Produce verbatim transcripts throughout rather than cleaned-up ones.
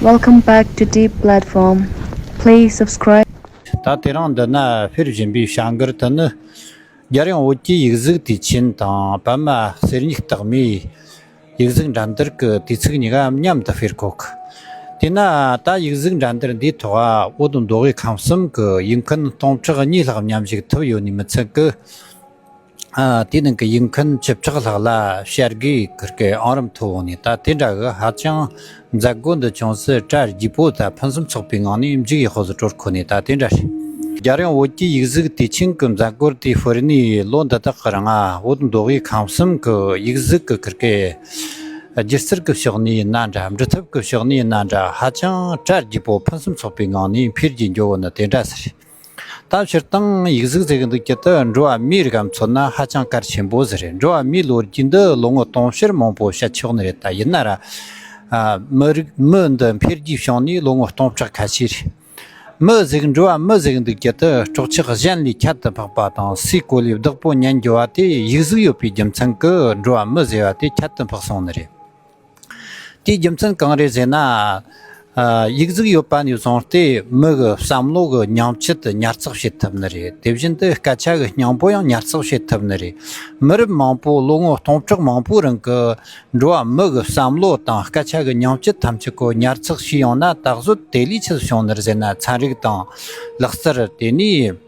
Welcome back to Deep Platform. Please subscribe. ད་དེ་རིང་འདི་ན་ཕེབས་བཞིན་པའི་བྱ་འགུལ་དེ་ནི། རྒྱལ་ཡོངས་བོད་ཀྱི་ཡིག་གཟུགས་དུས་ཆེན་དང་། པདྨ་གསེར་ཉིག་རྟགས་མའི་ཡིག་གཟུགས་འགྲན་བསྡུར་གྱི་དུས་ཚིགས་གཉིས་ཀ་མཉམ་དུ་སྤེལ་གོ་གི། དེས་ན་ད་ཡིག་གཟུགས་འགྲན་བསྡུར་འདིའི་ཐོག་བོད་མདོ་དབུས་ཁམས་གསུམ་གྱི་ཡིག་མཁན་སྟོང་ཕྲག་གཉིས་ལྷག་མཉམ་ཞུགས་ཐུབ་ཡོད་ནི་མི་ཚད་ཀྱི། ཨ། དེའི་ནང་གི་ཡིག་མཁན་བཅུ་ཕྲག་ལྷག་ལ་བྱ་དགའི་ཁུར་གི་ཨང་རིམ་ཐོབ་འོང་ནས། ད་དེ་འདྲ་གི་ཧ་ཅང་མཛད་སྒོ་འདི་ཅུང་ཟད་གྲ་རྒྱས་པོ་དང་ཕུན་སུམ་ཚོགས་པའི་ངང་ནས་མཇུག་ཡག་པོ་ཟིག་གྲོལ་ཁོ་ནས། ད་དེ་འདྲ་རེད། རྒྱལ་ཡོངས་བོད་ཀྱི་ཡིག་གཟུགས་དུས་ཆེན་གྱི་མཛད་སྒོ་དེ་སྤེལ་ནས་ལོ་འདི་དག་གི་རིང་ང་བོད་མདོ་དབུས་ཁམས་གསུམ་གྱི་ཡིག་གཟུགས་ཀྱི་ཁུར་གི་སྒྱུ་རྩལ་གྱི་ཕྱོགས་ནས་ཡིན་ན་འདྲ། འབྲི་ཐབས་ཀྱི་ཕྱོགས་ནས་ཡིན་ན་འདྲ། ཧ་ཅང་གྲ་རྒྱས་པོ་ཕུན་སུམ་ཚོགས་པའི་ངང་ནས་འཕེལ་རྒྱས་འགྲོ་བོ་ནི་དེ་འདྲ་ཟིག་རེད། ད་སྤྱིར་བཏང་ཡིག་གཟུགས་ཟེར་གི་འདུག་རྒྱུ་དེ་འགྲོ་བ་མིའི་རིགས་ལ་མཚོན་ན་ཧ་ཅང་གལ་ཆེན་པོ་ཟིག་རེད། འགྲོ་བ་མིའི་ལོ་རྒྱུས་འདི་ལོ་ངོ་དུང་ཕྱུར་མང་པོ་བཤད་ཆོག་ནི་རེད། ད་ཡིན་ན་ར། ཨ། མི་རིགས་མི་འདི་འཕེལ་རྒྱས་བྱུང་ནས་ལོ་ངོ་སྟོང་ཕྲག་ཁ་ཤས་རེད། མི་ཟིག་འགྲོ་བ་མི་ཟིག་འདུག་རྒྱུ་དེ་སྲོག་ཆགས་གཞན་ལས་ཁྱད་དུ་འཕགས་པ་དང་སའི་གོ་ལའི་བདག་པོ་ཉན་རྒྱུ་བ་དེ་ཡིག་གཟུགས་ཡོད་པའི་རྒྱུ་མཚན་གྱིས་འགྲོ་བ་མི་ཟེར་བ་དེ་ཁྱད་དུ་འཕགས་སོང་ནི་རེད། དེའི་རྒྱུ་མཚན་གང་རེད་ཟེར་ན། ཨ། ཡིག་གཟུགས་ཡོད་པ་ནས་བཟུང་སྟེ་མི་གི་བསམ་བློ་གི་ཉམས་ཆད་དེ་ཉར་ཚགས་བྱེད་ཐུབ་ནི་རེད། དེ་བཞིན་དུ་སྐད་ཆ་གི་སྙིང་པོ་ཡང་ཉར་ཚགས་བྱེད་ཐུབ་ནི་རེད། མི་རབས་མང་པོ་ལོ་ངོ་སྟོང་ཕྲག་མང་པོའི་རིང་གི་འགྲོ་བ་མི་གི་བསམ་བློ་དང་སྐད་ཆ་གི་ཉམས་ཆད་ཐམས་ཅད་ཀོ་ཉར་ཚགས་བྱས་ཡོང་ན་ད་གཟོད་དེ་ལས་ཆི་ཟིག་བྱུང་ནི་རེད་ཟེར་ན། ཚན་རིག་དང་ལག་རྩལ། དེ་ནས།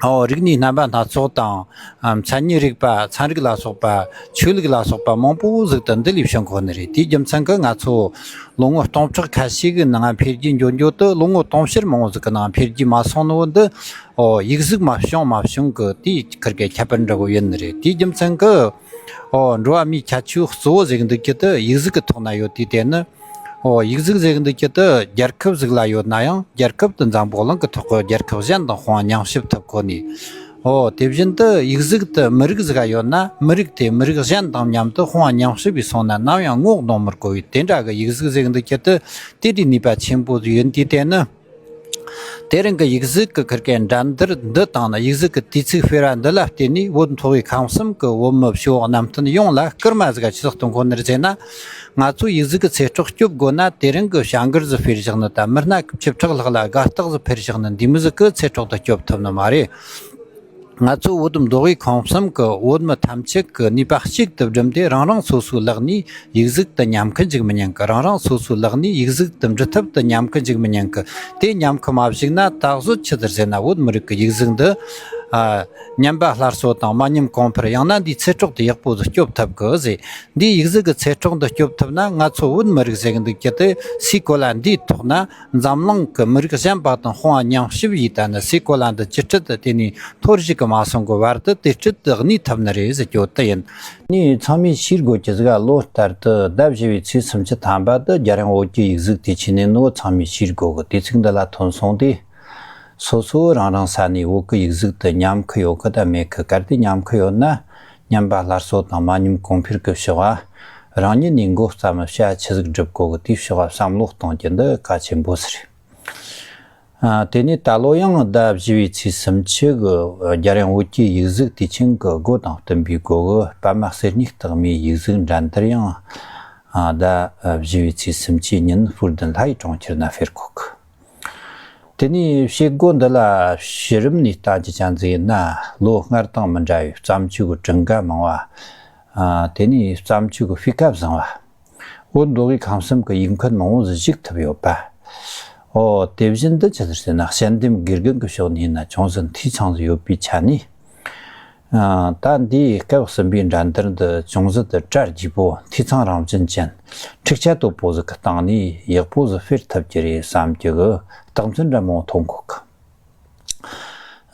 ཨོ། རིག་གནས་རྣམ་པ་སྣ་ཚོགས་དང་། ཨ། མཚན་ཉིད་རིག་པ། ཚན་རིག་ལ་སོགས་པ། ཆོས་ལུགས་ལ་སོགས་པ་མང་པོ་ཟིག་ཏུ་འདི་ལས་བྱུང་གོ་ནི་རེད། དེའི་རྒྱུ་མཚན་གྱིས་ང་ཚོ་ལོ་ངོ་སྟོང་ཕྲག་ཁ་ཤས་ཀྱི་ནང་འཕེལ་རྒྱས་འགྲོ་འགྲོ་དུ་ལོ་ངོ་དུང་ཕྱུར་མང་བོ་ཟིག་གི་ནང་འཕེལ་རྒྱས་མ་སོང་ནི་བོ་འདི། ཨོ། ཡིག་གཟུགས་མ་བྱུང་མ་བྱུང་གི་དེའི་ཁུར་གི་ཁྱད་པར་འདྲ་བོ་ཡིན་ནི་རེད། དེའི་རྒྱུ་མཚན་གྱིས། ཨོ། འགྲོ་བ་མིའི་ཁྱད་ཆོས་གཙོ་བོ་ཟེར་གི་འདུག་རྒྱུ་དེ་ཡིག་གཟུགས་ཀྱི་ཐོག་ན་ཡོད། དེ་དེ་ནི། ཨོ། ཡིག་གཟུགས་ཟེར་གི་འདུག་རྒྱུ་དེ་རྒྱལ་ཁབ་ཟིག་ལ་ཡོད་ན་ཡང་རྒྱལ་ཁབ་དེ་འཛམ་བུ་གླིང་གི་ཐོག་གི་རྒྱལ་ཁབ་གཞན་དང་དཔུང་བ་མཉམ་གཤིབ་ཐུབ་གོ་ནི། ཨོ། དེ་བཞིན་དུ་ཡིག་གཟུགས་དེ་མི་རིགས་ཟིག་ག་ཡོད་ན་མི་རིགས་དེ་མི་རིགས་གཞན་དང་མཉམ་དུ་དཔུང་བ་མཉམ་གཤིབ་བྱས་སོང་ན་ནམ་ཡང་ངོ་གནོང་མི་དགོས་པའི་དེ་འདྲ་གི་ཡིག་གཟུགས་ཟེར་གི་འདུག་རྒྱུ་དེ་དེ་འདྲའི་ནུས་པ་ཆེན་པོ་ཡིན། དེ་དེ་ནི། དེ་རིང་གི་ཡིག་གཟུགས་ཀྱི་ཁུར་གི་འགྲན་བསྡུར་འདི་དང་ནི་ཡིག་གཟུགས་ཀྱི་དུས་ཚིགས་སྤེལ་བ་འདི་ལ་བརྟེན་ནས་བོད་མདོ་དབུས་ཁམས་གསུམ་གྱི་བོད་མི་ཕྱི་འོག་གནམ་བསྟན་ཡོངས་ལ་སྐར་མ་ཟིག་ག་ཆི་ཟིག་གཏོང་གོ་ནི་རེད་ཟེར་ན། ང་ཚོས་ཡིག་གཟུགས་ཀྱི་ཚེ་སྲོག་སྐྱོབ་དགོས་ན་དེ་རིང་གི་བྱ་འགུལ་ཟིག་སྤེལ་བཞག་ནི་དང་མི་སྣ་བཅུ་ཕྲག་ལྷག་ལ་དགའ་རྟགས་ཟིག་འཕེལ་བཞག་ནི་འདི་མོ་ཟིག་གིས་ཚེ་སྲོག་དེ་སྐྱོབ་ཐུབ་ནི་མ་རེད། ང་ཚོ་བོད་མདོ་དབུས་ཁམས་གསུམ་གྱི་བོད་མི་ཐམས་ཅད་ཀྱི་ནུས་པ་གཅིག་ཏུ་བསྒྲིམས་ཏེ་རང་རང་སོ་སོའི་ལག་ནས་ཡིག་གཟུགས་དེ་ཉམས་ཁུ་འཇུག་མི་ཉན་གི། རང་རང་སོ་སོའི་ལག་ནས་ཡིག་གཟུགས་དེ་འབྲི་ཐབས་དེ་ཉམས་ཁུ་འཇུག་མི་ཉན་གི། དེ་ཉམས་ཁུ་མ་བཅུག་ན་ད་གཟོད་ཆི་ཟིག་ཟེར་ན་བོད་མི་རིགས་ཀྱི་ཡིག་གཟུགས་འདི། ཨ། ཉམས་པ་སླར་གསོ་དང་མ་ཉམས་གོང་འཕེལ། ཡང་ན་འདིའི་ཚེ་སྲོག་དེ་ཡག་པོ་ཟིག་སྐྱོབ་ཐུབ་གི་ཟེར། འདིའི་ཡིག་གཟུགས་ཀྱི་ཚེ་སྲོག་འདི་སྐྱོབ་ཐུབ་ན་ང་ཚོ་བོད་མི་རིགས་ཟེར་གི་འདུག་རྒྱུ་དེ་སའི་གོ་ལ་འདིའི་ཐོག་ན་འཛམ་གླིང་གི་མི་རིགས་གཞན་པ་དང་དཔུང་བ་མཉམ་གཤིབ་བྱས་ད་ནི་སའི་གོ་ལ་འདི་ཅི་སྲིད་དུ་དེ་ནས་འཐོར་ཞིག་གི་མ་སོང་གི་བར་དུ་དེ་སྲིད་དུ་གནས་ཐུབ་ནི་རེད་ཟེར་རྒྱུ་དེ་ཡིན། ནས་ཚང་མས་ཤེས་དགོས་ཀྱི་ཟིག་ག་ལོ་ལྟར་དུ་ཟླ་བཞི་བའི་ཚེས་སུམ་ཅུ་ཐམ་པ་དེ་རྒྱལ་ཡོངས་བོད་ཀྱི་ཡིག་གཟུགས་དུས་ཆེན་ཡིན་ནོ་ཚང་མས་ཤེས་དགོས་གི། དུས་ཚིགས་འདི་ལ་ཐོན་སོང་དུས། སོ་སོ་རང་རང་ས་ནས་བོད་ཀྱི་ཡིག་གཟུགས་དེ་ཉམས་ཁུ་ཡོད་གི་དང་མེད་གི། གལ་ཏེ་ཉམས་ཁུ་ཡོད་ན་ཉམས་པ་སླར་གསོ་དང་མ་ཉམས་གོང་འཕེལ་གི་ཕྱོགས་ཨ། རང་ཉིད་ནས་མགོ་བརྩམས་བྱ་ཆི་ཟིག་སྒྲུབ་དགོས་གི་དེའི་ཕྱོགས་ཨ་བསམ་བློ་གཏོང་རྒྱུ་འདི་གལ་ཆེན་པོ་ཟིག་རེད། ཨ། དེ་ནས་ད་ལོ་ཡང་ཟླ་བཞི་བའི་ཚེས་སུམ་ཅུ་གི་རྒྱལ་ཡོངས་བོད་ཀྱི་ཡིག་གཟུགས་དུས་ཆེན་གྱི་སྒོ་དང་བསྟུན་པའི་སྒོ་གི་པདྨ་གསེར་ཉིག་རྟགས་མའི་ཡིག་གཟུགས་འགྲན་བསྡུར་ཡང་ཟླ་བཞི་བའི་ཚེས་སུམ་ཅུའི་ཉིན་སྤུ་ལྡན་ལྷ་ཡི་གྲོང་ཁྱེར་ན་སྤེལ་གོ་གི། དེ་ནས་བྱེད་སྒོ་འདི་ལ་གཞི་རིམ་ནས་བལྟ་རྒྱུ་ཅན་ཟིག་ཡིན་ན་ལོ་སྔར་དང་མི་འདྲ་བའི་བརྩམས་ཆོས་ཀྱི་གྲངས་ཀ་མང་བ། ཨ། དེ་ནས་བརྩམས་ཆོས་ཀྱི་སྤུས་ཀ་བཟང་བ། བོད་མདོ་དབུས་ཁམས་གསུམ་གྱི་ཡིག་མཁན་མང་བོ་ཟིག་ཞུགས་ཐུབ་ཡོད་པ། ཨོ། དེ་བཞིན་དུ་ཅི་ཟེར་ན་དཔྱད་འདེམས་དགེ་རྒན་གྱི་ཕྱོགས་ནས་ཡིན་ན་ཅུང་ཟད་འཐུས་ཚང་ཟིག་ཡོད་པའི་ཆ་ནས། ཨ། ད་འདིའི་སྐབས་གསུམ་པའི་འགྲན་བསྡུར་འདི་ཅུང་ཟད་དུ་གྲ་རྒྱས་པོ་འཐུས་ཚང་རང་བཞིན་ཅན་འཁྲུག་ཆ་དོད་པོ་ཟིག་གི་སྟེང་ནས་ཡག་པོ་ཟིག་སྤེལ་ཐུབ་ཀྱི་རེད་བསམ་གྱི་གི་རྟགས་མཚན་འདྲ་མང་བོ་མཐོང་གོ་གི།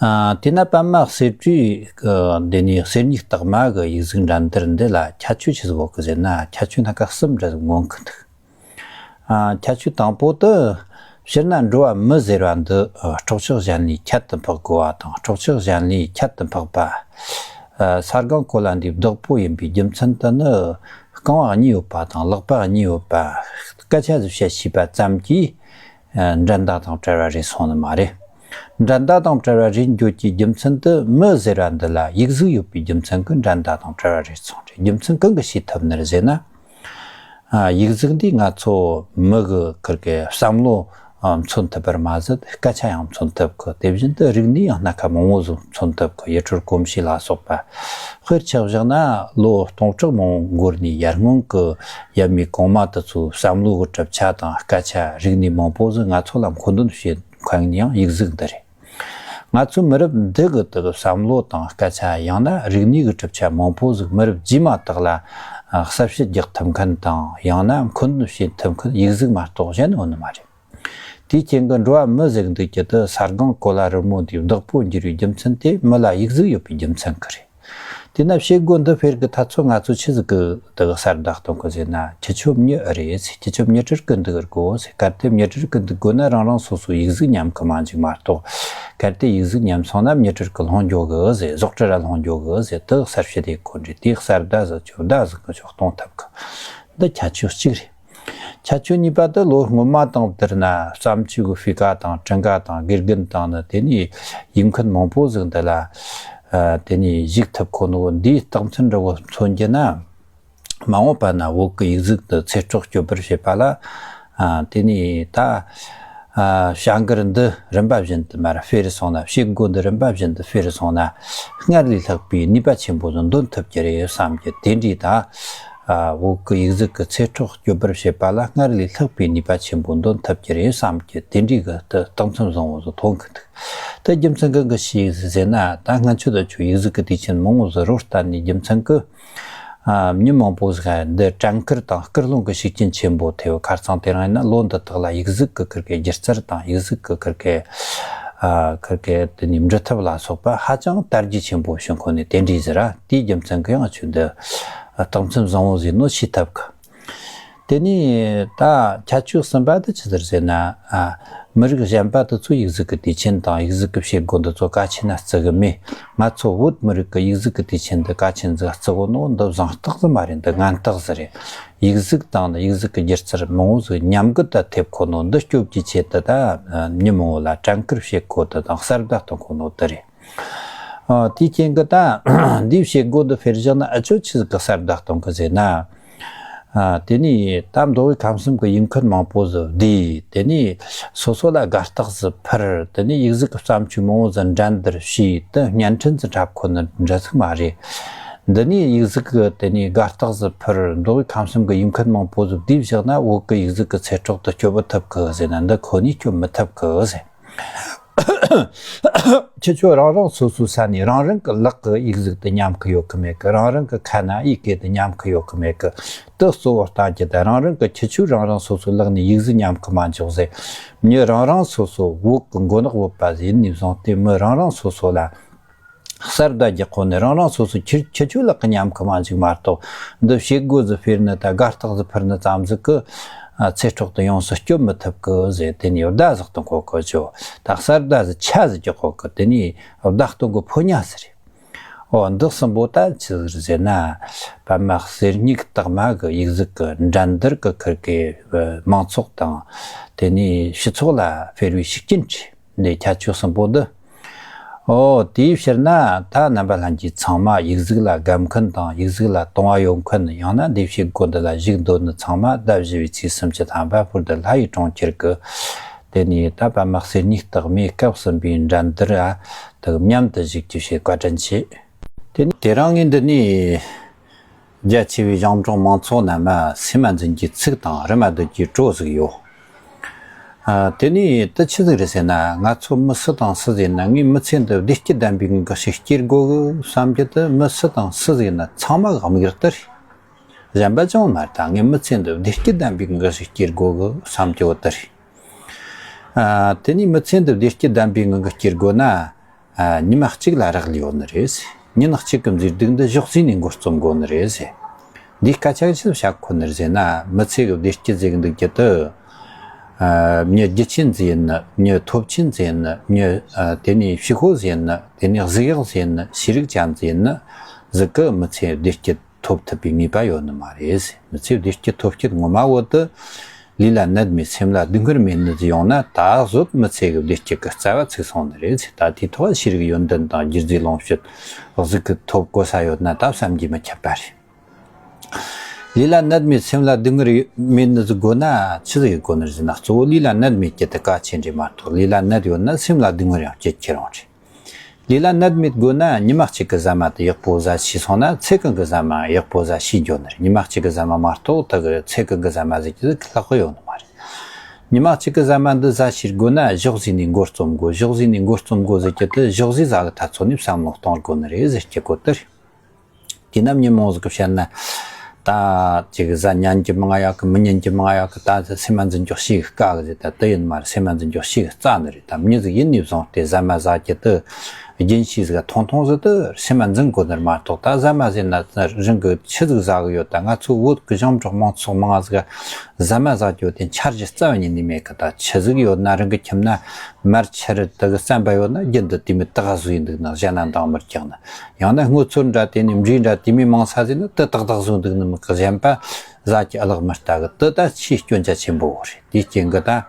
ཨ། དེས་ན་པདྨ་གསེར་བྲིས་ཀྱི་འདི་ནས་གསེར་ཉིག་རྟགས་མ་གི་ཡིག་གཟུགས་འགྲན་བསྡུར་འདི་ལ་ཁྱད་ཆོས་ཆི་ཟིག་ཡོད་གི་ཟེར་ན་ཁྱད་ཆོས་སྣ་ཁ་གསུམ་འདྲ་ཟིག་མངོན་གི་འདུག་ཨ། ཁྱད་ཆོས་དང་པོ་དེ་སྤྱིར་ན་འགྲོ་བ་མི་ཟེར་བ་འདི་སྲོག་ཆགས་གཞན་ལས་ཁྱད་དུ་འཕགས་དགོས་པ་དང་སྲོག་ཆགས་གཞན་ལས་ཁྱད་དུ་འཕགས་པ། ས་སྒང་གོ་ལ་འདིའི་བདག་པོ་ཡིན་པའི་རྒྱུ་མཚན་དེ་ནི་རྐང་པ་གཉིས་ཡོད་པ་དང་ལག་པ་གཉིས་ཡོད་པ་སྐད་ཆ་ཟིག་བཤད་ཤེས་པ་ཙམ་གྱིས་འགྲན་ཟླ་དང་བྲལ་བ་རེད་སོང་ནི་མ་རེད། འགྲན་ཟླ་དང་བྲལ་བ་རེད་འགྱོ་རྒྱུའི་རྒྱུ་མཚན་དེ་མི་ཟེར་བ་འདི་ལ་ཡིག་གཟུགས་ཡོད་པའི་རྒྱུ་མཚན་གྱིས་འགྲན་ཟླ་དང་བྲལ་བ་རེད་སོང་རེད། རྒྱུ་མཚན་གང་གིས་ཤེས་ཐུབ་ནི་རེད་ཟེར་ན། ཨ། ཡིག་གཟུགས་འདིས་ང་ཚོ་མི་གི་ཁིར་གི་བསམ་བློ་མཚོན་ཐུབ་པར་མ་ཟད། སྐད་ཆ་ཡང་མཚོན་ཐུབ་གི། དེ་བཞིན་དུ་རིག་གནས་ཡང་སྣ་ཁ་མང་བོ་ཟིག་མཚོན་ཐུབ་གི། ཡུལ་སྲོལ་གོམས་གཤིས་ལ་སོགས་པ། དཔེར་ཆ་བཞག་ན། ལོ་སྟོང་ཕྲག་མང་བོ་འགོར་ནས་ཡར་སྔོན་གི་ཡབ་མེས་གོང་མ་དེ་ཚོའི་བསམ་བློ་གི་གྲུབ་ཆ་དང་། སྐད་ཆ། རིག་གནས་མང་པོ་ཟིག་ང་ཚོ་ལ་མཁོ་འདོན་བྱེད་མཁན་ཡང་ཡིག་གཟུགས་འདི་རེད། ང་ཚོའི་མི་རབས་འདི་གི་དག་བསམ་བློ་དང་སྐད་ཆ། ཡང་ན་རིག་གནས་ཀྱི་གྲུབ་ཆ་མང་པོ་ཟིག་མི་རབས་རྗེས་མ་དག་ལ་ཨ་གསལ་བཤད་རྒྱག་ཐུབ་མཁན་དང་། ཡང་ན་མཁོ་འདོན་བྱེད་ཐུབ་མཁན་ཡིག་གཟུགས་མ་གཏོགས་གཞན་ཡོད་ནི་མ་རེད། དེའི་རྐྱེན་གྱིས་འགྲོ་བ་མི་ཟིག་འདི་གི་དག་ས་སྒང་གོ་ལ་རི་མོ་འདིའི་བདག་པོ་འགྱུར་བའི་རྒྱུ་མཚན་དེ་མི་ལ་ཡིག་གཟུགས་ཡོད་པའི་རྒྱུ་མཚན་གྱིས་རེད། དེས་ན་བྱེད་སྒོ་འདི་སྤེལ་གི་ཐ་ཚོད་ང་ཚོ་ཆི་ཟིག་གི་དག་གསར་བརྡ་གཏོང་གི་ཟེར་ན། ཁྱེད་ཆོ་མྱི་ཨེ་རེད་ཟེར། ཁྱེད་ཆོ་མྱི་སྤྲུལ་གི་འདུག་དགོས་ཟེར། གལ་ཏེ་མྱི་སྤྲུལ་གི་འདུག་དགོས་ན། རང་རང་སོ་སོའི་ཡིག་གཟུགས་ཉམས་གི་མ་འཇུག་མ་གཏོགས། གལ་ཏེ་ཡིག་གཟུགས་ཉམས་སོང་ན་མྱི་སྤྲུལ་གི་ལྷུང་འགྱོ་གི་ཟེར། ཟོག་སྤྲུལ་ར་ལྷུང་འགྱོ་གི་ཟེར། དག་གསར་བཤད་དེ་གོ་འདྲི་དེ་གསར་བརྡ་ཟེར་ཆོག་བརྡ་ཟེར་གི་ཆོག་གཏོང་ཐུབ་གི། འདི་ཁྱད་ཆོས་གཅིག་རེད། ཁྱད་ཆོས་གཉིས་པ་དེ། ལོ་སྔོན་མ་དང་བསྡུར་ན་བརྩམས་ཆོས་ཀྱི་སྤུས་ཀ་དང་། བྲིས་འགའ་དང་། དགེ་རྒན་དང་ནི། དེ་ནས་ཡིག་མཁན་མང་པོ་ཟིག་འདི་ལ་ཨ་དེ་ནས་ཞུགས་ཐུབ་ཁོ་ནོ། འདིའི་རྟགས་མཚན་འདྲ་བོ་མཚོན་རྒྱུ་ན། མ་འོངས་པ་ན་བོད་ཀྱི་ཡིག་གཟུགས་དེ་ཚེ་སྲོག་སྐྱོབ་པར་བྱེད་པ་ལ། ཨ་དེ་ནས་ད་ཨ་བྱ་འགུལ་འདི་རིམ་པ་བཞིན་དུ་མར་སྤེལ་སོང་ན། བྱེད་སྒོ་འདི་རིམ་པ་བཞིན་དུ་སྤེལ་སོང་ན། སྔར་ལས་ལྷག་པའི་ནུས་པ་ཆེན་པོ་ཟིག་འདོན་ཐུབ་ཀྱི་རེད་བསམ་གི། དེ་འདྲའི་ད་ཨ་བོད་ཀྱི་ཡིག་གཟུགས་ཀྱི་ཚེ་སྲོག་སྐྱོབ་པར་བྱེད་པ་ལ་སྔར་ལས་ལྷག་པའི་ནུས་པ་ཆེན་པོ་འདོན་ཐུབ་ཀྱི་རེད་བསམ་གི། དེ་འདྲའི་གི་ད་རྟགས་མཚན་བཟང་བོ་ཟིག་མཐོང་གི་འདུག་ད་རྒྱུ་མཚན་གང་གི་ཞིག་ཟེར་ན། ད་སྔོན་ཆད་དུ་ཆོ་ཡིག་གཟུགས་ཀྱི་དུས་ཆེན་མང་བོ་ཟིག་རོལ་བཏང་ནས། རྒྱུ་མཚན་གྱིས་ཨ་མྱི་མང་པོ་ཟིག་འདི་དྲན་སྐུལ་དང་སྐུལ་སློང་གི་ཤུགས་རྐྱེན་ཆེན་པོ་ཐེབས། ཁ་རྩང་དེ་རིང་ཡིན་ན་ལོ་འདི་དག་ལ་ཡིག་གཟུགས་ཀྱི་ཁིར་གི་སྒྱུ་རྩལ་དང་། ཡིག་གཟུགས་ཀྱི་ཁིར་གི་ཨ་ཁིར་གི་དེ་ནས་འབྲི་ཐབས་ལ་སོགས་པ་ཧ་ཅང་དར་རྒྱས་ཆེན་པོ་བྱུང་ཁོ་ནས། དེ་འདྲའི་ཟིག་ར། དེའི་རྒྱུ་མཚན་གྱིས་ཡང་ཆོ་འདི་རྟགས་མཚན་བཟང་བོ་ཟིག་ནོ་ཤེས་ཐུབ་གི། དེ་ནས་ད་ཁྱད་ཆོས་གསུམ་པ་དེ་ཆི་ཟིག་ཟེར་ན། ཨ་མི་རིགས་གཞན་པ་དེ་ཚོ་ཡིག་གཟུགས་ཀྱི་དུས་ཆེན་དང་ཡིག་གཟུགས་ཀྱི་བྱེད་སྒོ་འདི་ཚོ་གལ་ཆེ་ན་བརྩི་གི་མེད། ང་ཚོ་བོད་མི་རིགས་ཀྱི་ཡིག་གཟུགས་ཀྱི་དུས་ཆེན་འདི་གལ་ཆེན་ཟིག་བརྩི་གོ་ནོ་འདི་གཞན་རྟགས་ཟིག་མ་རེད། འདི་ངན་རྟགས་ཟིག་རེད། ཡིག་གཟུགས་དང་ནི་ཡིག་གཟུགས་ཀྱི་སྒྱུ་རྩལ་མང་བོ་ཟིག་ཉམས་རྒུད་དུ་ཐེབས་ཁོ་ནོ་འདི་སྐྱོབ་རྒྱུའི་ཆེད་དུ། ད་མྱི་མང་བོ་ལ་དྲན་སྐུལ་བྱེད་གོ་དེ་དང་གསར་བརྡ་གཏོང་གོ་ནོ་དེ་རེད། ཨ་དེའི་རྐྱེན་གྱིས་ད་འདིའི་བྱེད་སྒོ་འདི་སྤེལ་བཞག་ན་འུ་ཆོས་ཆི་ཟིག་གི་གསར་བརྡ་གཏོང་གི་ཟེར་ན། ཨ་དེ་ནས་ད་མདོ་དབུས་ཁམས་གསུམ་གྱི་ཡིག་མཁན་མང་པོ་ཟིག་བསྡུས། དེ་ནས་སོ་སོ་ལ་དགའ་རྟགས་ཟིག་ཕུལ། དེ་ནས་ཡིག་གཟུགས་ཀྱི་བརྩམས་ཆོས་མང་བོ་ཟིག་འགྲན་བསྡུར་བྱས། དེ་བརྙན་འཕྲིན་ཟིག་འཁྲབ་ཁོ་ནི་འདྲ་ཟིག་མ་རེད། འདི་ནས་ཡིག་གཟུགས་ཀྱི་དེ་ནས་དགའ་རྟགས་ཟིག་ཕུལ། མདོ་དབུས་ཁམས་གསུམ་གྱི་ཡིག་མཁན་མང་པོ་ཟིག་བསྡུས་བཞག་ན་བོད་ཀྱི་ཡིག་གཟུགས་ཀྱི་ཚེ་སྲོག་དེ་སྐྱོབ་ཐུབ་གི་ཟེར་ན། འདི་ཁོ་ནས་སྐྱོབ་མི་ཐུབ་གི་ཟེར། ཁྱེད་ཆོ་རང་རང་སོ་སོའི་ས་ནས་རང་རང་གི་ལག་གི་ཡིག་གཟུགས་དེ་ཉམས་ཀྱི་ཡོད་གི་མེད་གི། རང་རང་གི་ཁ་ན་ཡི་གེ་དེ་ཉམས་ཀྱི་ཡོད་གི་མེད་གི། དེ་གཙོ་བོ་བལྟ་རྒྱུ་དེ། རང་རང་གི་ཁྱེད་ཆོས་རང་རང་སོ་སོའི་ལག་ནས་ཡིག་གཟུགས་ཉམས་ཀྱི་མ་འཇུག་ཟེར། མྱི་རང་རང་སོ་སོ་བོད་གི་མགོ་ནག་བོད་པ་ཟིག་ཡིན་ནས་བཟུང་སྟེ། མི་རང་རང་སོ་སོ་ལ་གསར་བརྡ་རྒྱག་ཁོ་ནས་རང་རང་སོ་སོ་ཁྱེད་ཁྱེད་ཆོའི་ལག་གི་ཉམས་ཀྱི་མ་འཇུག་མ་གཏོགས། འདི་བྱེད་སྒོ་ཟིག་སྤེལ་ནི་དང་དགའ་རྟགས་ཟིག་ཕུལ་ནི་ཙམ་ཟིག་གིས་ཨ་ཚེ་སྲོག་དེ་ཡོངས་སུ་སྐྱོབ་མི་ཐུབ་གི་ཟེར། དེ་ནས་བརྡ་ཟིག་གཏོང་གོ་གི་ཆོ། ད་གསར་བརྡ་ཟིག་ཆ་ཟིག་རྒྱག་གོ་གི། དེ་ནས་བརྡ་གཏོང་གི་ཕོ་ཉ་ཟིག་རེད། འོ་འདི་གསུམ་པོ་ད་ཆི་ཟིག་རེད་ཟེར་ན། པདྨ་གསེར་སྙིགས་རྟགས་མ་གི་ཡིག་གཟུགས་ཀྱི་འགྲན་བསྡུར་གྱི་ཁུར་གི་མང་ཚོགས་དང་། དེ་ནས་སྤྱི་ཚོགས་ལ་སྤེལ་བའི་ཤུགས་རྐྱེན་ཆེ། འདི་ཁྱད་ཆོས་གསུམ་པོ་འདི། ཨོ་དེའི་ཕྱིར་ན་ད་རྣམ་པ་ལྷན་རྒྱས་ཚང་མ་ཡིག་གཟུགས་ལ་དགའ་མཁན་དང་ཡིག་གཟུགས་ལ་དུང་བ་ཡོད་མཁན། ཡང་ན་འདི་བྱེད་སྒོ་འདི་ལ་ཞུགས་འདོད་ནི་ཚང་མ་ཟླ་བཞི་པའི་ཚེས་སུམ་ཅུ་ཐམ་པ་བོད་ཀྱི་ལྷ་ཡི་གྲོང་ཁྱེར་གྱི། དེ་ནས་ད་པདྨ་གསེར་སྙིགས་རྟགས་མའི་སྐབས་གསུམ་པའི་འགྲན་བསྡུར་ཨ་དག་མཉམ་དུ་ཞུགས་རྒྱུ་ཞེས་བཀའ་དྲིན་ཆེ། དེ་ནས་དེ་རིང་ངས་འདི་ནས། རྒྱ་ཆེ་བའི་ཞིང་འབྲོག་མང་ཚོགས་རྣམས་སེམས་མ་འཛིན་གྱི་ཚིག་དང་རི་མ་སྡོད་ཀྱི་བྲོ་ཟིག་ཡོད། ཨ། དེ་ནས་དེ་ཆི་ཟིག་རེད་ཟེར་ན། ང་ཚོ་མི་སུ་དང་སུ་ཟིག་ཡིན་ན་ངས་མི་ཚེ་འདི་བདེ་སྐྱིད་ལྡན་པའི་ངང་གི་ཞིག་སྐྱེལ་དགོས་གི་བསམ་རྒྱུ་དེ་མི་སུ་དང་སུ་ཟིག་ཡིན་ན་ཚང་མ་གི་དམིགས་ཡུལ་དེ་རེད། གཞན་པ་ཅང་མ་རེད། ད་ངས་མི་ཚེ་འདི་བདེ་སྐྱིད་ལྡན་པའི་ངང་གི་ཞིག་སྐྱེལ་དགོས་གི་བསམ་རྒྱུ་བོ་དེ་རེད། ཨ། དེ་ནས་མི་ཚེ་འདི་བདེ་སྐྱིད་ལྡན་པའི་ངང་གི་སྐྱེལ་དགོས་ན། ཨ། ཉི་མ་གཅིག་ལ་རག་ལས་ཡོད་ནི་རེད། ཉིན་གཅིག་གི་མཛེས་སྡུག་འདི་ཞོགས་ཟས་ནས་འགོ་རྩོམ་དགོས་ནི་རེད། འདིའི་སྐད་ཆ་ཆི་བཤད་ཁོ་ནི་རེད་ཟེར་ན། མི་ཚེ་གི་བདེ་སྐྱིད་ཟེར་གི་འདུག་རྒྱུ་དེ། ཨ། མྱི་རྒྱུ་ཆེན་ཟིག་ཡིན་ནི། མྱི་ཐོབ་ཆེན་ཟིག་ཡིན་ནི། མྱི། ཨ། དེ་ནས་ཕྱུག་པོ་ཟིག་ཡིན་ནི། དེ་ནས་གཟུགས་ཡག་ཟིག་ཡིན་ནི། ཤེས་རིག་ཅན་ཟིག་ཡིན་ནི་ཟིག་གིས་མི་ཚེ་བདེ་སྐྱིད་ཐོབ་ཐུབ་པའི་ངེས་པ་ཡོད་ནི་མ་རེད། མི་ཚེ་བདེ་སྐྱིད་ཐོབ་སྐྱིད་ངོ་མ་བོ་དེ། ལུས་ལ་ནད་མེད་སེམས་ལ་སྡུག་བསྔལ་མེད་ནི་ཟིག་ཡོང་ན། ད་གཟོད་མི་ཚེ་གི་བདེ་སྐྱིད་ཀྱི་རྩ་བ་ཚུགས་སོང་ནི་རེད། ད་དེའི་ཐོག་ཤེས་རིག་ཡོན་ཏན་དང་རྒྱུ་རྫས་ལོངས་སྤྱོད་གཟུགས་ཀྱི་ཐོབ་གོ་ས་ཡོད་ན་ད་བསམ་གྱིས་མི་ཁྱབ་པ་རེད། ལུས་ལ་ནད་མེད་སེམས་ལ་སྡུག་བསྔལ་མེད་ནི་ཟིག་དགོས་ན་ཆི་ཟིག་ཡོད་དགོས་ནི་རེད་ཟེར་ན། གཙོ་བོ་ལུས་ལ་ནད་མེད་རྒྱུ་དེ་གལ་ཆེན་རེད་མ་གཏོགས། ལུས་ལ་ནད་ཡོད་ན་སེམས་ལ་སྡུག་བསྔལ་ཡང་སྐྱེ་ཁྱེར་ཡོང་རེད། ལུས་ལ་ནད་མེད་དགོས་ན་ཉི་མ་གཅིག་གི་ཟ་མ་དེ་ཡག་པོ་ཟ་ཤེས་སོང་ན་ཚེ་གང་གི་ཟ་མ་ཡག་པོ་ཟ་ཤེས་འགྱོ་ནི་རེད། ཉི་མ་གཅིག་གི་ཟ་མ་མ་གཏོགས་ད་གི་ཚེ་གང་གི་ཟ་མ་ཟེར་རྒྱུ་ལྷག་གི་ཡོད་ནི་མ་རེད། ཉི་མ་གཅིག་གི་ཟ་མ་འདི་ཟ་ཤེས་དགོས་ན་ཞོགས་ཟས་ནས་མགོ་རྩོམ་དགོས། ཞོགས་ཟས་ནས་མགོ་རྩོམ་དགོས་ཟེར་རྒྱུ་དེ་ཞོགས་ཟས་ཟ་གི་ཐ་ཚོ་ནས་བསམ་བློ་གཏོང་དགོས་ནི་རེད་ཟེར་རྒྱུ་གོ་དེ་རེད། དེས་ན་མྱི་མང་ཟིག་གིས་བཤད་ན། ད་ཅིག་ཟ་ཉན་རྒྱུ་མང་ཡག་གི། མི་ཉན་རྒྱུ་མང་ཡག་གི། ད་སེམས་མ་འཛིན་རྒྱུ་ཞེ་གི་དཀའ་གི་ཟེར། ད་དེ་ཡིན་མ་རེད། སེམས་མ་འཛིན་རྒྱུ་ཞེ་གི་སླ་ནི་རེད། ད་མྱི་ཟིག་ཡིན་ནས་བཟུང་སྟེ་ཟ་མ་ཟ་རྒྱུ་དེ་རྒྱུན་ཤེས་ཟིག་ཐུང་ཐུང་ཟིག་དེ་སེམས་མ་འཛིན་དགོས་ནི་རེད་མ་གཏོགས། ད་ཟ་མ་ཟོས་ན་རང་གིས་ཆི་ཟིག་ཟ་གི་ཡོད། ད་ང་ཚོ་བོད་གི་ཞིང་འབྲོག་མང་ཚོགས་མང་ཟིག་ཟ་མ་ཟ་རྒྱུ་དེ་འཆར་གཞི་རྩ་བ་ཉིད་ནས་མེད་གི། ད་ཆི་ཟིག་ཡོད་ན་རང་གིས་ཁྱིམ་ན་མར་ཆུ་རུད་དེ་གི་རྩམ་པ་ཡོད་ན་རྒྱུན་དུ་དེ་མོ་ཏག་ཏག་ཟོས་འདུག་ན་གཞན་ན་འདང་མི་རྒྱག་ནི། ཡང་ན་སྔོ་ཚོད་འདྲ་དེ་ནས་འབྲས་འདྲ་དེ་མོ་མང་ས་ཟོས་ན་དེ་ཏག་ཏག་ཟོས་འདུག་ནི་མི་གི། གཞན་པ་ཟ་རྒྱུ་ཨ་ལག་མི་ལྟ་གི། དེ་ད་ཆེས་སྐྱོན་ཆ་ཆེན་པོ་རེད། དེའི་རྐྱེན་གིས་ད་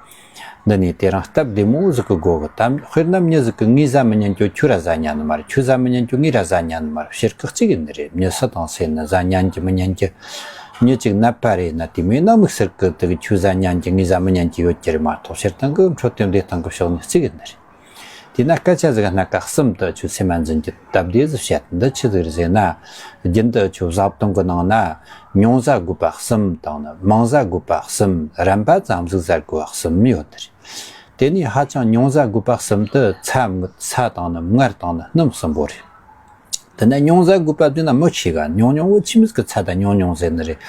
འདི་ནས་དེ་རིང་སྟབས་བདེ་མོ་ཟིག་གི་སྒོ་གི། ད་དཔེར་ན་མྱི་ཟིག་གིས་ངས་ཟ་མི་ཉན་རྒྱུ་ཁྱོད་ར་ཟ་ཉན་ནི་མ་རེད། ཁྱོད་ཟ་མི་ཉན་རྒྱུ་ངས་ར་ཟ་ཉན་ནི་མ་རེད། ཕྱིར་ཁག་གཅིག་ཡིན་ནི་རེད། མྱི་སུ་དང་སུ་ཡིན་ན་ཟ་ཉན་རྒྱུ་མི་ཉན་རྒྱུ། མྱི་གཅིག་ནད་པ་རེད་ན་དེ་མོ་ན་དམིགས་བསལ་གི་དེ་གི་ཁྱོད་ཟ་ཉན་རྒྱུ་ངས་ཟ་མི་ཉན་རྒྱུ་ཡོད་རྒྱུ་རེད་མ་གཏོགས། སྤྱིར་བཏང་གི་འཕྲོད་བསྟེན་བདེ་ཐང་གི་ཕྱོགས་ནས་གཅིག་ཡིན་ནི་རེད། དེས་ན་སྐད་ཆ་ཟིག་སྣ་ཁ་གསུམ་དེ་ཁྱོད་སེམས་མ་འཛིན་རྒྱུ་སྟབས་བདེ་ཟིག་བཤད། འདི་ཆི་ཟིག་རེད་ཟེར་ན། རྒྱུན་དུ་ཁྱོད་བཟའ་བཏུང་གི་ནང་ན་ཉུང་ཟ་དགོས་པ་གསུམ་དང་ནི་མང་ཟ་དགོས་པ་གསུམ། རན་པ་ཙམ་ཟིག་ཟ་དགོས་པ་གསུམ་ཡོད་དེ་རེད། དེ་ནས་ཧ་ཅང་ཉུང་ཟ་དགོས་པ་གསུམ་དེ་ཚྭ་མིད། ཚྭ་དང་ནི་མངར་དང་ནི་སྣུམ་གསུམ་པོ་རེད། དེ་ནས་ཉུང་ཟ་དགོས་པ་དེ་ན་མི་ཤེས་ག། ཉུང་ཉུང་བོ་ཆི་མོ་ཟིག་གི་ཚྭ་ད་ཉུང་ཉུང་ཟེར་ནི་རེད།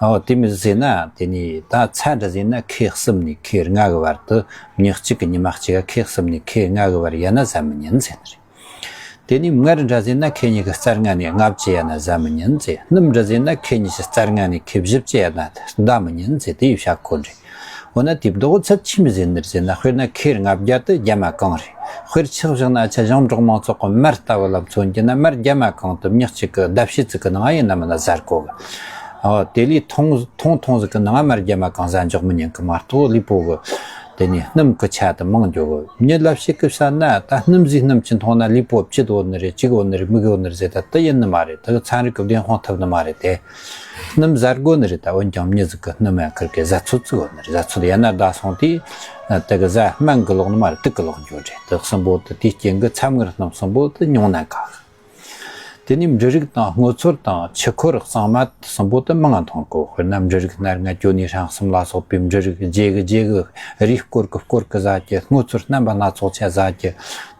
ཨོ་དེ་མོ་ཟེར་ན་དེ་ནས་ད་ཚྭ་འདྲ་ཟོས་ན་ཁེ་གསུམ་ནས་ཁེ་ལྔ་གི་བར་དུ། མྱི་གཅིག་གིས་ཉི་མ་གཅིག་ག་ཁེ་གསུམ་ནས་ཁེ་ལྔ་གི་བར་ཡན་ན་ཟ་མི་ཉན་ཟེར་ནི་རེད། དེ་ནས་མངར་འདྲ་ཟོས་ན་ཁེ་གཉིས་ཀྱི་རྩ་ལྔ་ནས་ལྔ་བཅུ་ཡན་ན་ཟ་མི་ཉན་ཟེར། སྣུམ་འདྲ་ཟོས་ན་ཁེ་གཉིས་ཀྱི་རྩ་ལྔ་ནས་ཁེ་བཞི་བཅུ་ཡན་ན་ཟ་མི་ཉན་ཟེར། དེ་ཡི་བཤད་ཁོ་རེད། འོ་ན་དེ་བདག་ཚད་ཆི་མོ་ཟིག་ཡིན་ནི་རེད་ཟེར་ན། དཔེར་ན་ཁེ་ལྔ་བརྒྱ་དེ་རྒྱ་མ་གང་རེད། དཔེར་ཆགས་བཞག་ན་ཆ་ཞིང་འབྲོག་མང་ཚོགས་ཀྱི་མར་ལྟ་བུ་ལ་མཚོན་རྒྱུ་ན། མར་རྒྱ་མ་གང་དེ་མྱི་གཅིག་གི་ལྡབ་བྱེད་ཙིག་གི་ནང་ཡིན་ན་མིན་ན་ཟ་དགོས་གི། ཨོ་དེ་ལས་ཐུང་ཐུང་ཐུང་ཟིག་གི་ནང་མར་རྒྱ་མ་གང་ཟ་འཇོག་མི་ཉན་གི་མ་གཏོགས། ལུས་པོ་གི་དེ་ནས་སྣུམ་གི་ཆ་དེ་མང་འགྱོ་གི། མྱི་ལ་ཕྱེད་ཀི་བསད་ན་ད་སྣུམ་ཟོས་སྣུམ་ཆི་འཐུང་ན་ལུས་པོ་ལྕི་ཡོད་ནི་རེད། ལྕི་ཡོད་ནི་རེད། མིག་ཡོད་ནི་རེད་ཟེར། ད་དེ་ཡིན་ནི་མ་རེད། དེ་གི་ཚན་རིག་གི་བདེན་དཔང་ཐུབ་ནི་མ་རེད་དེ། སྣུམ་ཟ་དགོས་ནི་རེད། ད་འོན་ཀྱང་མྱི་ཟིག་གི་སྣུམ་ཡང་ཁིར་གི་ཟ་ཚོད་ཙིག་ཡོད་ནི་རེད། ཟ་ཚོད་ཡན་ན་ད་སོང་དུས་དེ་གི་ཟ་སྨན་གི་ལོག་ནི་མ་རེད། དུག་གི་ལོག་འགྱོ་རེད། དེ་གསུམ་པོ་དེ་དེའི་རྐྱེན་གི་ཚྭ་མངར་སྣུམ་གསུམ་པོ་དེ་ཉུང་ན་དགའ་གི། དེ་ནས་འབྲུ་རིགས་དང་སྔོ་ཚོད་དང་ཆུ་ཁོལ་གཙང་མ་གསུམ་པོ་དེ་མང་ང་འཐུང་དགོས། དཔེར་ན་འབྲུ་རིགས་སྣ་ལྔ་ཅོ་ནེ་ཧྲེང་གསུམ་ལ་སོགས་པའི་འབྲུ་རིགས་བརྗེ་གི་བརྗེ་གི་རིགས་སྐོར་གི་སྐོར་གི་ཟ་རྒྱུ། སྔོ་ཚོད་རྣམ་པ་སྣ་ཚོགས་ཆ་ཟ་རྒྱུ།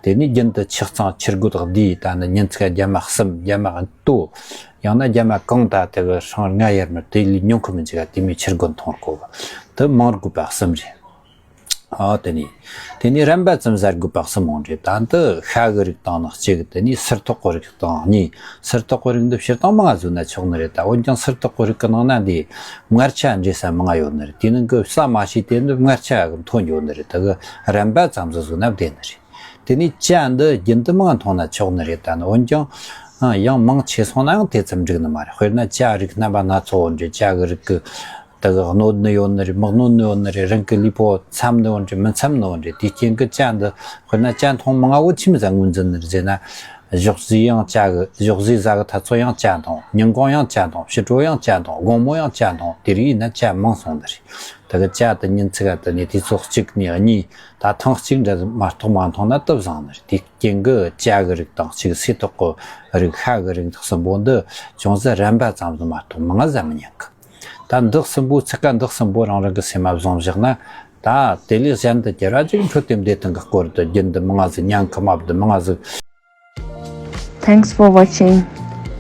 དེ་ནས་རྒྱུན་དུ་ཆུ་གཙང་ཆུ་རྒོད་བསྡུས། ད་ནི་ཉིན་གཅིག་རྒྱ་མ་གསུམ། རྒྱ་མ་དོ། ཡང་ན་རྒྱ་མ་གང་ད་དེ་གི་ཧྲང་ལྔ་ཡར་མར་དེ་ལས་ཉུང་གི་མི་འཇུག་ག། དེ་མོའི་ཆུ་རྒོད་འཐུང་དགོས། དེ་མང་དགོས་པ་གསུམ་རེད། ཨ་དེ་ནས་དེ་ནས་རན་པ་ཙམ་ཟ་དགོས་པ་གསུམ་འོང་རེད། ད་འདི་ཤ་གི་རིགས་དང་ནི་གཅིག། དེ་ནས་སིལ་ཏོག་གི་རིགས་དང་གཉིས། སིལ་ཏོག་གི་རིགས་འདི་སྤྱིར་བཏང་མང་ང་ཟོས་ན་ཆོག་ནི་རེད། ད་འོན་ཀྱང་སིལ་ཏོག་གི་རིགས་ཀྱི་ནང་ན་འདི་མངར་ཆ་འདྲེས་ས་མང་ང་ཡོད་ནི་རེད། དེ་ནི་གི་ཟ་མ་ཤེས་དེ་འདི་མངར་ཆ་གི་མཐོ་འགྱོ་ནི་རེད། དེ་གི་རན་པ་ཙམ་ཟིག་ཟོས་ན་བདེ་ནི་རེད། དེ་ནས་ཇ་འདི་རྒྱུན་དུ་མང་འཐུང་ན་ཆོག་ནི་རེད། ད་ནི་འོན་ཀྱང་ཡང་མང་ཆེ་སོང་ན་ཡང་དེ་ཙམ་འགྲིག་ནི་མ་རེད། དཔེར་ན་ཇ་རིགས་རྣམ་པ་སྣ་ཚོགས་འོང་རེད། ཇ་གི་རིགས་གི་དེ་གི་གནོད་ནི་ཡོད་ནི་རེད། མི་གནོད་ནི་ཡོད་ནི་རེད། རང་གི་ལུས་པོ་འཚམ་ནི་ཡོད་རེད། མི་འཚམ་ནི་ཡོད་རེད། དེའི་རྐྱེན་གི་ཇ་འདི་དཔེར་ན་ཇ་འཐུང་མང་ང་བོ་ཆི་མོ་ཟིག་ངོས་འཛིན་ནི་རེད་ཟེར་ན། ཞོགས་ཟས་ཡང་ཇ་གི། ཞོགས་ཟས་ཟ་གི་ཐ་ཚོ་ཡང་ཇ་འཐུང་། ཉིན་གུང་ཡང་ཇ་འཐུང་། ཕྱི་དྲོ་ཡང་ཇ་འཐུང་། དགོང་མོ་ཡང་ཇ་འཐུང་། དེ་རིགས་ཡིན་ན་ཇ་མང་སོང་ནི་རེད། དེ་གི་ཇ་དེ་ཉིན་གཅིག་ག་དེ་ནས་དུས་ཚོད་གཅིག་ནས་གཉིས། ད་ཐེངས་གཅིག་འདྲ་མ་གཏོགས་མ་འཐུང་ན་དེ་བཟང་ནི་རེད། དེའི་རྐྱེན་གི་ཇ་གི་རིགས་དང་གཅིག། སིལ་ཏོག་གི་རིགས། ཤ་གི་རིགས་གསུམ་པོ་འདི་ཅུང་ཟད་རན་པ་ཙམ་ཟིག་མ་གཏོགས་མང་ང་ཟ་མི་ཉན་གི། ད་འདི་གསུམ་པོ་ཚིག་ཀ་འདི་གསུམ་པོ་རང་རང་གི་སེམས་མ་བཟུང་བཞག་ན། ད་དེ་ལས་གཞན་དུ་གྱུར་ར་ཅིག་འཕྲོད་བསྟེན་བདེ་ཐང་གི་སྐོར་དུ་རྒྱུན་དུ་མང་ང་ཟིག་ཉན་གི་མ་བསྡད། མང་ང་ཟིག Thanks for watching.